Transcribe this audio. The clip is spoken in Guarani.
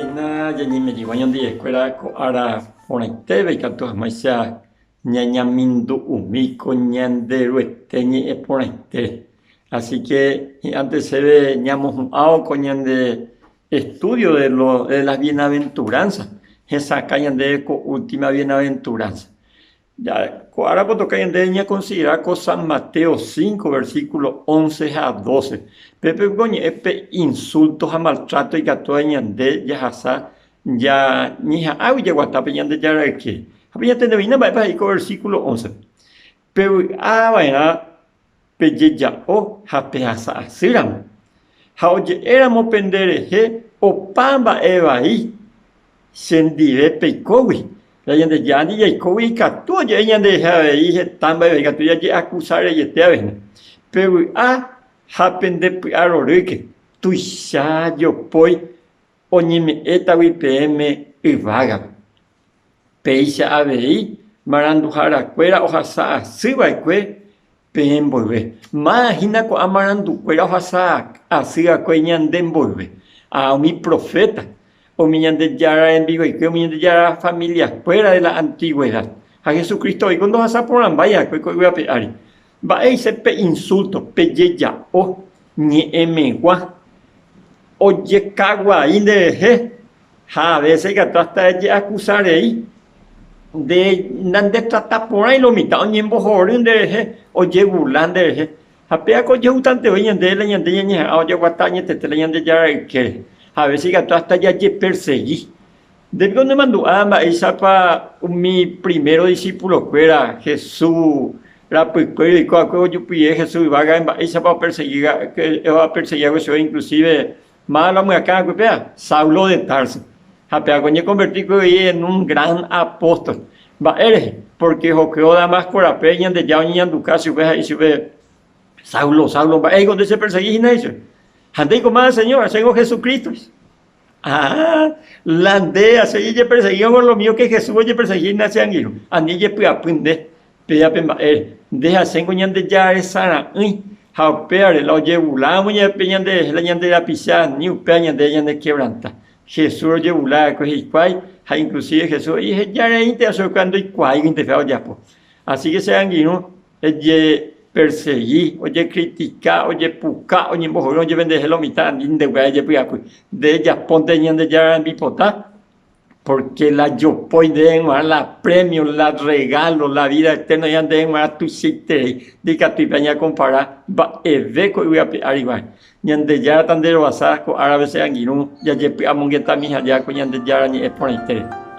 Péina jañeme'ẽva ñandivekuéra ko ára porãitéva ikatu hag̃uáicha ñañamindu'umi ko Ñanderuete ñe'ẽ porãitére. Así que hi'ãnte chéve ñamohu'ãvo ko ñande estudio de lo de las bienaventuranzas, hesakã ñandéve ko última bienaventuranza. Ko árape otoka ñandéve ñakonsidera ko San Mateo 5, versículo 11 ha 12. Pépe oñe'ẽ pe insulto ha maltrato ikatúva ñande jahasa ñañeha'ãgui jaguata pe Ñandejára ykére. Ha pe ñatendeveína mba'épa he'i ko versículo 11. Pevy'a va'erã pejeja'o ha pehasa asýramo, ha oje'éramo penderehe opa mba'e vai chendive peikógui, la Ñandejára jaikógui ikatu oje'e ñanderehe avei heta mba'e vai, ikatu jaje'akusa reiete avei. Pevy'a ha pendepy'arorýke, tuicha jopói oñeme'ẽtagui peẽme yvágape. Péicha avei maranduharakuéra ohasa asy va'ekue peẽ mboyve. Máva hína ko'ã marandukuéra ohasa asy va'ekue ñande mboyve? A Umi proféta, umi Ñandejára rembiguaikue, umi Ñandejára familiakuéra de la antigũedad. Ha Jesucristo oiko ndohasa porãmbái va'ekue ko yvy ape ári. Mba'éicha pe insúlto, pe jeja'o ñe'ẽmegua ojekaguai nderehe Ha a vése ikatu hasta ejeakusa rei, nde nandetrata porãi lo mitã, oñembohory nderehe, ojegula nderehe. Ha péva ko ojehutante voi ñandéve la ñande ñañeha'ã ojeguata añetete la Ñandejára ykére. Ha a vése ikatu hasta jajepersegi. Nde piko nemandu'a mba'éichapa umi primero disipulokuéra Jesús rapykuéri oiko va'ekue ojupive Jesús yvágare mba'éichapa opersegi va'ekue chupe inclusive Máva la omyakã va'ekue péva? Saulo de Tarso. Ha péva ko oñekonverti kuri voi en un gran apóstol. Mba'e rehe? Pórke ohokuévo Damasco rape Ñandejára oñeñanduka chupe ha he'i chupe, Saulo, Saulo, mba'éiko nde chepersegi hína? He'i chupe. Ha ndéiko máva Señor? Chéngo Jesucristo. Ah, la nde ha che jejepersegíva lo mío que Jesús ojepersegi hína che angirũ. Ani ejepy'apy nde. Péva pe mba'ére, nde ha chéngo Ñandejára resara'ỹi, ha upévare la ojevuláramo jepe ñanderehe la ñande rapicha ani upéva ñande ñanekevranta. Jesús ojevula va'ekue hikuái ha inclusive Jesús he'i heja reínte chupekuéra ndoikuaáiguinte péva ojapo. Así que che angirũ ejepersegi, ojekritika, ojepuka, oñembohory jepe nderehe lo mitã ani ndeguéva ejepy'apy. Nde ejapónte Ñandejára rembipota Pórke la jopói ndéve g̃uarã, la prémio, la rregálo, la vída etérna oĩva ndéve g̃uarã tuichaiterei, ndikatúipa ñakompara mba'eve ko yvy ape ári guare. Ñandejára tanderovasa ko árape che angirũ jajepy'amongetami haja ko Ñandejára ñe'ẽ porãitére.